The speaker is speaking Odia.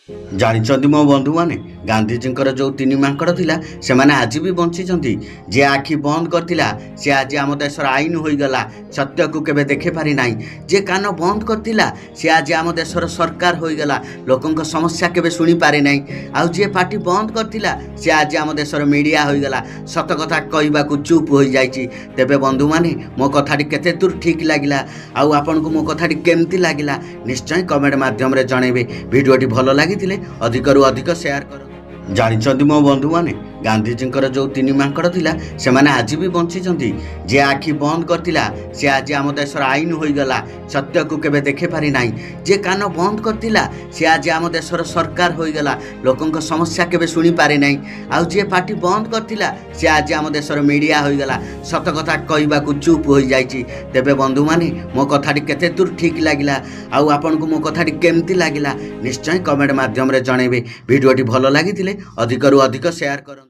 ଜାଣିଛନ୍ତି ମୋ ବନ୍ଧୁମାନେ, ଗାନ୍ଧିଜୀଙ୍କର ଯେଉଁ ତିନି ମାଙ୍କଡ଼ ଥିଲା, ସେମାନେ ଆଜି ବି ବଞ୍ଚିଛନ୍ତି। ଯିଏ ଆଖି ବନ୍ଦ କରିଥିଲା, ସେ ଆଜି ଆମ ଦେଶର ଆଇନ ହୋଇଗଲା, ସତ୍ୟକୁ କେବେ ଦେଖିପାରି ନାହିଁ। ଯିଏ କାନ ବନ୍ଦ କରିଥିଲା, ସେ ଆଜି ଆମ ଦେଶର ସରକାର ହୋଇଗଲା, ଲୋକଙ୍କ ସମସ୍ୟା କେବେ ଶୁଣିପାରେ ନାହିଁ। ଆଉ ଯିଏ ପାଟି ବନ୍ଦ କରିଥିଲା, ସେ ଆଜି ଆମ ଦେଶର ମିଡ଼ିଆ ହୋଇଗଲା, ସତ କଥା କହିବାକୁ ଚୁପ୍ ହୋଇଯାଇଛି। ତେବେ ବନ୍ଧୁମାନେ, ମୋ କଥାଟି କେତେ ଦୂର ଠିକ୍ ଲାଗିଲା ଆଉ ଆପଣଙ୍କୁ ମୋ କଥାଟି କେମିତି ଲାଗିଲା, ନିଶ୍ଚୟ କମେଣ୍ଟ ମାଧ୍ୟମରେ ଜଣାଇବେ। ଭିଡ଼ିଓଟି ଭଲ ଲାଗିଥିଲେ ଅଧିକରୁ ଅଧିକ ସେୟାର କରନ୍ତୁ। ଜାଣିଛନ୍ତି ମୋ ବନ୍ଧୁମାନେ, ଗାନ୍ଧିଜୀଙ୍କର ଯେଉଁ ତିନି ମାଙ୍କଡ଼ ଥିଲା, ସେମାନେ ଆଜି ବି ବଞ୍ଚିଛନ୍ତି। ଯିଏ ଆଖି ବନ୍ଦ କରିଥିଲା, ସେ ଆଜି ଆମ ଦେଶର ଆଇନ ହୋଇଗଲା, ସତ୍ୟକୁ କେବେ ଦେଖିପାରି ନାହିଁ। ଯିଏ କାନ ବନ୍ଦ କରିଥିଲା, ସେ ଆଜି ଆମ ଦେଶର ସରକାର ହୋଇଗଲା, ଲୋକଙ୍କ ସମସ୍ୟା କେବେ ଶୁଣିପାରେ ନାହିଁ। ଆଉ ଯିଏ ପାଟି ବନ୍ଦ କରିଥିଲା, ସେ ଆଜି ଆମ ଦେଶର ମିଡ଼ିଆ ହୋଇଗଲା, ସତ କଥା କହିବାକୁ ଚୁପ୍ ହୋଇଯାଇଛି। ତେବେ ବନ୍ଧୁମାନେ, ମୋ କଥାଟି କେତେ ଦୂର ଠିକ୍ ଲାଗିଲା ଆଉ ଆପଣଙ୍କୁ ମୋ କଥାଟି କେମିତି ଲାଗିଲା, ନିଶ୍ଚୟ କମେଣ୍ଟ ମାଧ୍ୟମରେ ଜଣାଇବେ। ଭିଡ଼ିଓଟି ଭଲ ଲାଗିଥିଲେ ଅଧିକରୁ ଅଧିକ ସେୟାର କରନ୍ତୁ।